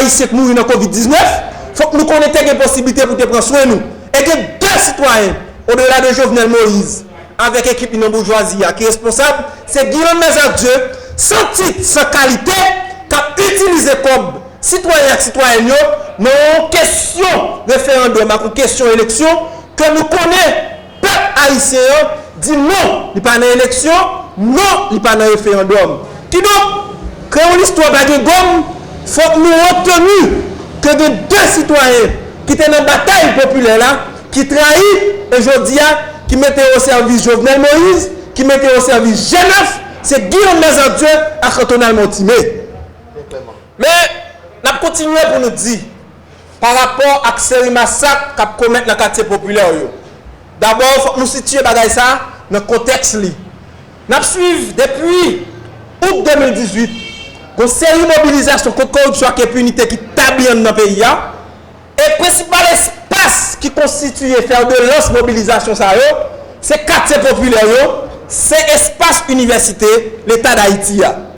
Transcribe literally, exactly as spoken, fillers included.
Ayisyen k mouri nan kovid diznèf, fòk nou konnen te gen posiblite pou te pran swen nou. E gen de sitwayen, odela de Jovenel Moïse, avèk ekip li nan boujwazi a, ki responsab, se Guillaume Merzac Dieu, san tit, san kalite, k ap itilize kòb sitwayen ak sitwayèn yo nan yon kesyon referandòm ak yon kesyon eleksyon ke nou konnen pèp ayisyen an di non, li pa nan eleksyon, non, li pa nan referandòm. Kidonk, kreyon listwa pa gen gòm, fòk nou reteni ke gen de sitwayen ki te nan batay popilè la, ki trayi, e jodi a, ki mete yo o sèvis Jovenel Moïse, ki mete yo o sèvis G nèf, se Guillaume Merzac Dieu ak Antonal Mortimé. Men, n ap kontinye pou nou di, pa rapò ak seri masak k ap komèt nan katye popilè yo. Dabò, fòk nou sitiye bagay sa a nan kontèks li. N ap swiv depi out de mil dizuit, gon seri mobilizasyon kont koripsyon ak enpinite ki tabli anndan peyi a. E prensipal espas ki konstitiye fè de lans mobilizasyon sa yo, se katye popilè yo, se espas inivèsite Leta Dayiti a.